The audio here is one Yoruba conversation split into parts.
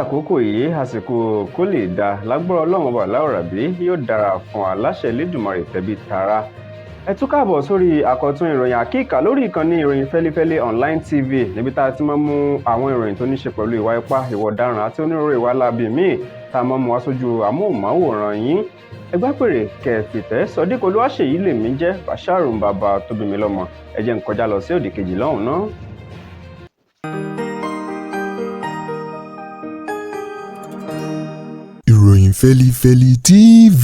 Àkókò yìí, àsìkò kó lè dáa lágbára Ọlọ́run Ọba Láwùrábí, yóò dára fún aláṣẹ Elédùmarè tẹbí tará. Ẹ tún káàbọ̀ sórí àkọ́tún ìròyìn àkíkà lórí ìkànnì ìròyìn Fẹ́lifẹ́li Online TV, níbi tá a ti máa ń mú àwọn ìròyìn tó ní ṣe pẹ̀lú ìwà ipá, ìwà ọ̀daràn àti onírúurú ìwà láabi míì tá a máa mú wá sójú amóhùnmáwòrán yín. Ẹgbẹ́ pèrè kẹfìtẹ́ Sodiq Olúwaṣèyí lèmi jẹ́ Basharu bàbá tó bí mi lọ́mọ. Ẹ jẹ́ n kọjá lọ sí òdì kejì lọ́hùn náà. Ìròyìn Fẹ́lifẹ́li TV,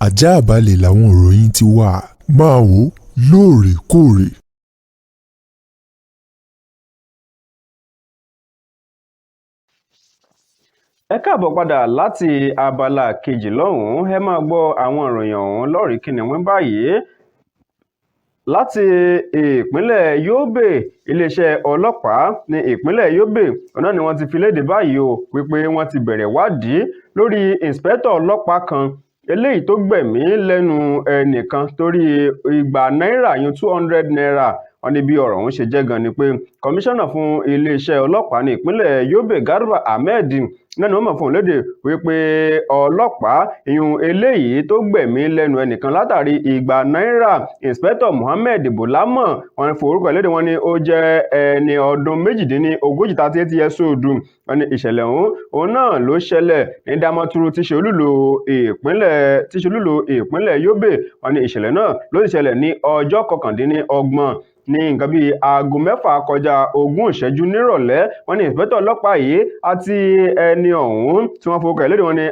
àjààbálẹ̀ làwọn ìròyìn ti wà, máa wò ó lóòrèkóòrè. Ẹ káàbọ̀ padà láti abala kejì lọ́hùn-ún. Ẹ máa gbọ́ àwọn ìròyìn ọ̀hún lọ́rìí kìnìún báyìí. Láti ìpínlẹ̀ Yobe, iléeṣẹ́ ọlọ́pàá ní ìpínlẹ̀ Yobe ọ̀nà ni wọ́n ti fi léde báyìí o wípé wọ́n ti bẹ̀rẹ̀ wádìí lórí ìǹspẹ̀tọ̀ ọlọ́pàá kan eléyìí tó gbẹ̀mí lẹ́nu ẹnìkan torí 200 náírà, yún ₦200. Wọ́n ní bí ọ̀rọ̀ ọ̀hún ṣe jẹ́ gan ni pé kọmíṣánná fún iléeṣẹ́ ọlọ́pàá ní ìpínlẹ̀ Yobe, Garba Ahmed, náà ni wọ́n mọ̀ fún un léde wípé ọlọ́pàá ìyún eléyìí tó gbẹ̀mí lẹ́nu ẹnìkan látàrí 200 náírà, Inspector Muhammed Bulama, wọ́n forúkọ léde, wọ́n ní ó jẹ́ ẹni ọdún 38, 38 years old. Wọ́n ní ìṣẹ̀lẹ̀ ọ̀hún òun náà ló ṣẹlẹ̀ ní Damaturu tí ṣe olúlo ìpínlẹ̀ Yobe. Wọ́n ní ìṣẹ̀lẹ̀ náà ló sì ṣẹlẹ̀ ní ọjọ́ 29 ní nǹkan bíi aago 5:20 nírọ̀lẹ́. Wọ́n ní ìǹspẹ̀tọ̀ ọlọ́pàá yìí àti ẹni ọ̀hún tí wọ́n forúkọ ẹ̀ léde, wọ́n ní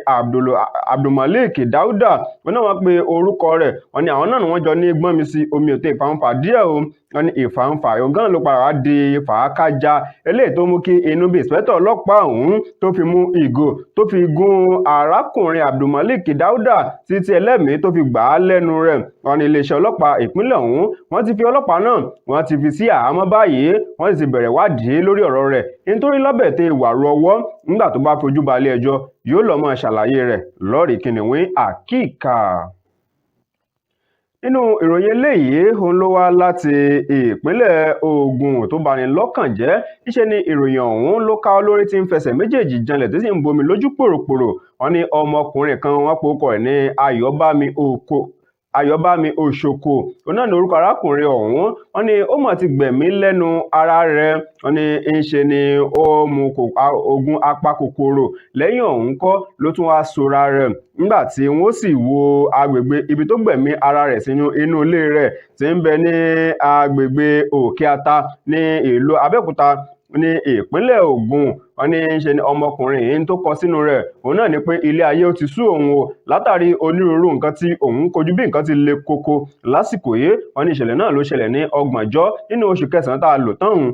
Abdulmalik Dauda, wọ́n náà wọ́n pe orúkọ rẹ̀. Wọ́n ní àwọn náà ni wọ́n jọ ní gbọ́nmi sí omi òtó ìfàǹfà díẹ̀ o. Wọ́n ní ìfàǹfà ọ̀gán ló padà wá di fàákájà eléyìí tó mú kí inú bí ìǹspẹ̀tọ̀ ọlọ́pàá ọ̀hún tó fi mú ìgò tó fi gún arákùnrin Abdulmalik Dauda títí ẹlẹ́mìí tó fi gbà á lẹ́nu rẹ̀. Wọ́n ní iléeṣẹ́ ọlọ́pàá ìpínlẹ̀ ọ̀hún wọ́n ti fi ọlọ́pàá náà wọ́n ti fi sí àhámọ́ báyìí, wọ́n sì ti bẹ̀rẹ̀ wádìí lórí ọ̀rọ̀ rẹ̀ nítorí lọ́bẹ̀ tẹ ìwàrú ọwọ́. Nígbà tó bá fojú balẹ̀ ẹjọ́ yóò lọ́ mọ́ ṣàlàyé rẹ̀ lọ́rìí kìnìún àkíkà. Nínú ìròyìn eléyìí òun ló wá láti ìpínlẹ̀ Ògùn tó bani lọ́kàn jẹ́. Níṣẹ́ ni ìròyìn ọ̀hún ló ká lórí tí ń fẹsẹ̀ méjèèjì janlẹ̀ tó sì ń bomi lójú pòròpòrò. Wọ́n ní ọmọkùnrin kan wọ́n porúkọ ẹ̀ ní Ayọ̀bámi Òṣòkò, òun náà ní orúkọ arákùnrin ọ̀hún. Wọ́n ní ó mọ̀ ti gbẹ̀mí lẹ́nu ara rẹ̀. Wọ́n ní ńṣe ni ó mu oògùn apakòkòrò, lẹ́yìn ọ̀hún kọ́ ló tún wá sora rẹ̀. Nígbà tí wọ́n sì wo agbègbè ibi tó gbẹ̀mí ara rẹ̀ sínú inú ilé rẹ̀ tí ń bẹ ní agbègbè Òkè Ata ní ìlú Abẹ́òkúta ní ìpínlẹ̀ Ògùn, wọ́n ní ṣe ni ọmọkùnrin yìí tó kọ sínú rẹ̀ òun náà ni pé ilé ayé ó ti sú òun o látàrí onírúurú nǹkan tí òun kojú bí nǹkan ti le koko lásìkò yìí. Wọ́n ní ìṣẹ̀lẹ̀ náà ló ṣẹlẹ̀ ní ọgbọ̀njọ́ nínú oṣù kẹsàn-án tá a lò tán òun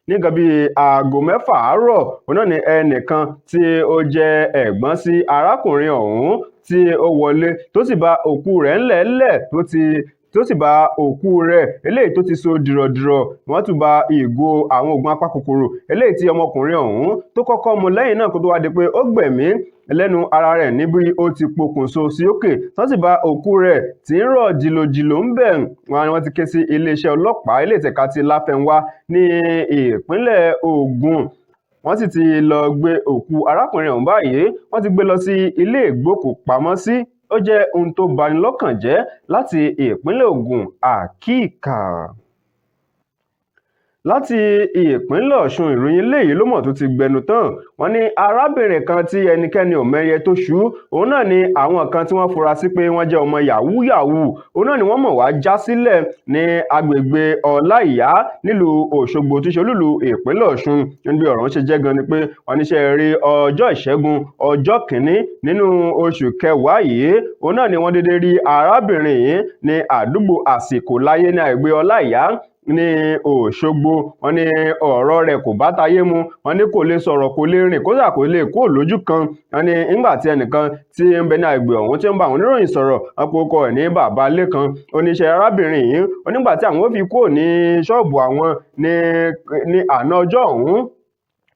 ní nǹkan bíi aago 6 àárọ̀. Òun náà ni ẹnìkan tí ó jẹ́ ẹ̀gbọ́n sí arákùnrin ọ̀hún tí ó wọlé tó sì bá òkú rẹ̀ ńlẹ̀ẹ́lẹ̀ tó sì bá òkú rẹ̀ eléyìí tó ti so dìrọ̀dìrọ̀. Wọ́n tún bá ìgò àwọn oògùn apakòkòrò eléyìí tí ọmọkùnrin ọ̀hún tó kọ́kọ́ mu lẹ́yìn náà kó tó wá di pé ó gbẹ̀mí lẹ́nu ara rẹ̀ níbi ó ti pokùnso sí òkè, tó sì bá òkú rẹ̀ tí ń rọ̀ jìlòjìlò ń bẹ̀. Wọ́n ni wọ́n ti ké sí iléeṣẹ́ ọlọ́pàá ilé ìtẹ̀ka ti Láfẹnwá ní ìpínlẹ̀ Ògùn. Wọ́n sì ti lọ gbé òkú arákùnrin ọ̀hún báyìí, wọ́n ti gbé lọ sí ilé ìgbókùpamọ́sí. Ó jẹ́ ohun tó bani lọ́kàn jẹ́ láti ìpínlẹ̀ Ògùn àkíkà. Láti ìpínlẹ̀ Ọ̀ṣun, ìròyìn eléyìí ló mọ̀ tó ti gbẹnu tán. Wọ́n ní arábìnrin kan tí ẹnikẹ́ni ò mẹ́yẹ tó ṣú, òun náà ni àwọn kan tí wọ́n fura sí pé wọ́n jẹ́ ọmọ yahoo yahoo, òun náà ni wọ́n mọ̀ wá já sílẹ̀ ní agbègbè Ọláìyá nílùú Òṣogbo tí ṣe olúìlú ìpínlẹ̀ Ọ̀ṣun. Níbi ọ̀rọ̀ ń ṣe jẹ́ gan ni pé wọ́n níṣẹ́ rí ọjọ́ Ìṣẹ́gun ọjọ́ 1 nínú oṣù kẹwàá yìí, òun náà ni wọ́n dédé rí arábìnrin yìí ní àdúgbò Àsìkò Láyé ní agbègbè Ọláìyá ní Òṣogbo. Wọ́n ní ọ̀rọ̀ rẹ̀ kò bá tayé mu, wọ́n ní kò lè sọ̀rọ̀, kò lè rìn, kódà kò lè kúrò lójú kan. Wọ́n ní nígbà tí ẹnìkan tí ń bẹ ní agbègbè ọ̀hún tí ń bá àwọn oníròyìn sọ̀rọ̀, wọ́n pe orúkọ ẹ̀ ní Bàbá Lékan. Oníṣẹ́ arábìnrin yìí, ó nígbà tí àwọn ó fi kúrò ní ṣọ́ọ̀bù àwọn ní àná ọjọ́ ọ̀hún,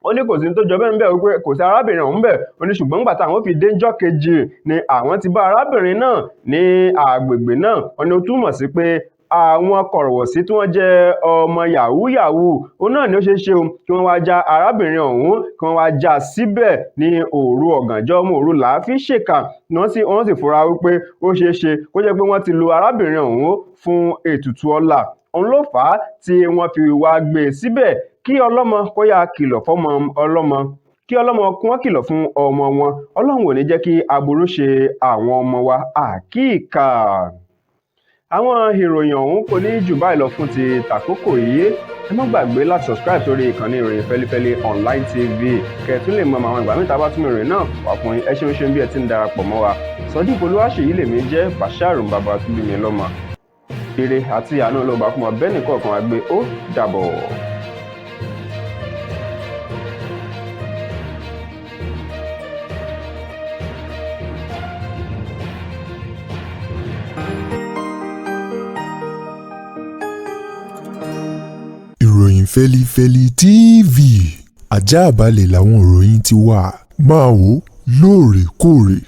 ó ní kò sí tó jọ bẹ́ẹ̀ ń bẹ̀ wípé kò sí arábìnrin ọ̀hún bẹ̀. Ó ní ṣùgbọ́n nígbà táwọn fi dé ńjọ́ kejì ni àwọn ti bá arábìnrin náà ní agbègbè náà. Wọ́n ní ó túmọ̀ sí pé Àwọn kọ̀rọ̀wọ̀sí tí wọ́n jẹ́ ọmọ yahoo yahoo, òun náà ni ó ṣeé ṣe o kí wọ́n wá já arábìnrin ọ̀hún, kí wọ́n wá já síbẹ̀ ní òru ọ̀gànjọ́. Ọmọ òru làá fi ṣèkà. Wọ́n sì fura wípé ó ṣeé ṣe kó jẹ́ pé wọ́n ti lo arábìnrin ọ̀hún fún ètùtù ọlà, òun ló fà á tí wọ́n fi wá gbé e síbẹ̀. Kí ọlọ́mọ kó yáa kìlọ̀ fọ́mọ ọlọ́mọ, kí ọlọ́mọ kí wọ́n kìlọ̀ fún ọmọ wọn. Ọlọ́run ò ní jẹ́ kí aburú ṣe àwọn ọmọ wa. Àkíkà àwọn ìròyìn ọ̀hún kò ní jù báyìí lọ fún ti tàkókò yìí. Ẹ má gbàgbé láti subscribe sórí ìkànnì Ìròyìn Fẹ́lifẹ́li Online TV, kẹ́ ẹ tún lè mọ àwọn ìgbà mìíràn bá tún ìròyìn náà wà fún yín. Ẹ ṣeun ṣeun bí ẹ ti ń darapọ̀ mọ́ wa. Sodiq Olúwaṣèyí lèmi jẹ́, Bashir bàbá tó bí mi lọ́mọ. Ire àti àánú ló bá fún wa bẹ́ẹ̀ nìkọ̀ọ̀kan wa gbé. Ó dàbọ̀. Ìròyìn Fẹ́lifẹ́li TV, ajáàbalẹ̀ làwọn ìròyìn ti wà. Máa wò lóòrèkóòrè.